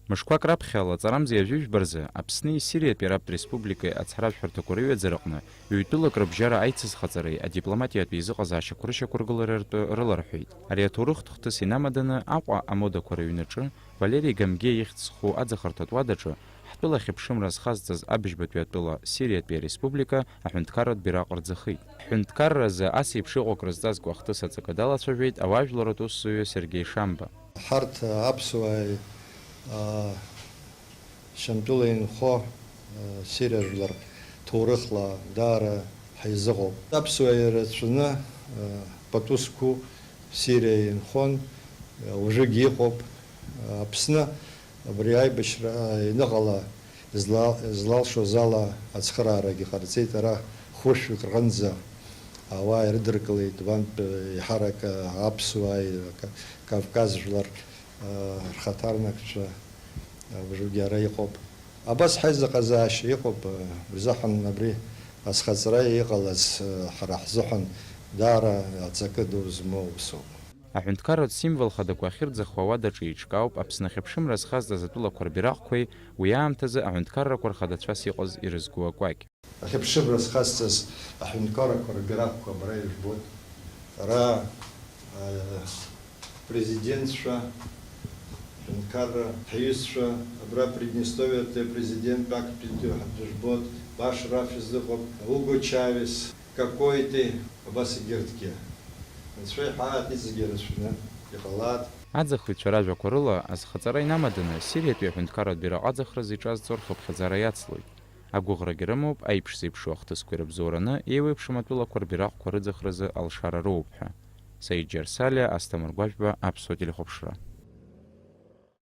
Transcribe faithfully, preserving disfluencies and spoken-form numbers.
Мышқәак раԥхьа, лаҵарамзи ажәыжәба рзы, Аԥсни Сириатәи Арабтә Республикеи ацҳаражәҳәарҭақәа рыҩаӡараҟны ҩ-тәылак рыбжьара аицызхаҵареи адипломатиатәи еизыҟазаашьақәа рышьақәыргылара ртәы рыларҳәеит. Ари аҭоурыхтә хҭыс инамаданы Аҟәа амодақәа рыҩнаҿы Валери Гамгиа ихьӡ зху аӡахарҭатә уадаҿы ҳтәыла ахьыԥшымра зхазҵаз абыжьбатәи атәыла Сириатәи ареспублика аҳәынҭқарратә бираҟ рӡахит. Ҳҳәынҭқарразы ас еиԥш иҟоу акрызҵазкуа ахҭыс аҵакы далацәажәеит ауаажәларратә усзуҩы Сергеи Шамба. Ҳарҭ аԥсуааи, а, Шьамтәыла инхо, а, Сириа жәлар ҭоурыхла даара ҳаизыҟоуп. Аԥсуаа ирацәаны, а, пату зқәу Сириа инхон, а, уажәыгь иҟоуп. Аԥсны абри аибашьра ианыҟала, изла-, излалшоз ала ацхыраарагьы ҟарҵеит, ара хәышәҩык рҟынӡа ауаа ирыдыркылеит, уантә еиҳарак аԥсуааи ка-, Кавказ жәлар, а, рхаҭарнакцәа, а, уажәыгьы ара иҟоуп. Абас ҳаизыҟазаашьа иҟоуп, а, убри азыҳәан абри азхаҵара иҟалаз, а, ҳара ҳзыҳәан даара аҵакы ду змоу усуп. Аҳәынҭқарратә символ хадақәа ахьырӡахуа ауадаҿы еиҿкаауп Аԥсны ахьыԥшымра зхазҵаз атәылақәа рбираҟқәеи уи аамҭазы аҳәынҭқаррақәа рхадацәас иҟаз ирызку акәакь. Ахьыԥшымра зхазҵаз аҳәынҭқаррақәа рбираҟқәа абра ижәбоит. Ара, а, президентцәа, аҳәынҭқарра ҳҩызцәа, абра Приднестровиатәи апрезидент актәи дыжәбоит, Башар Рафиз дыҟоуп, Уго Чавес, Кокойти, абас егьырҭгьы. Анцәа иҳәаат, иҵегьы рацәаны иҟалаат. Аӡахҩцәа ражәақәа рыла, азхаҵара инамаданы, Сириатәи аҳәынҭқарратә бираҟ аӡахразы иҿазҵо рхыԥхьаӡара иацлоит. Агәыӷрагьы рымоуп, аиԥш зеиԥшу ахҭысқәа ирыбзоураны, еиуеиԥшым атәылақәа рбираҟқәа рыӡахразы алшара роуп ҳәа. Саид Џьарсалиа, Асҭамыр Гәажәба, Аԥсуа телехәаԥшра.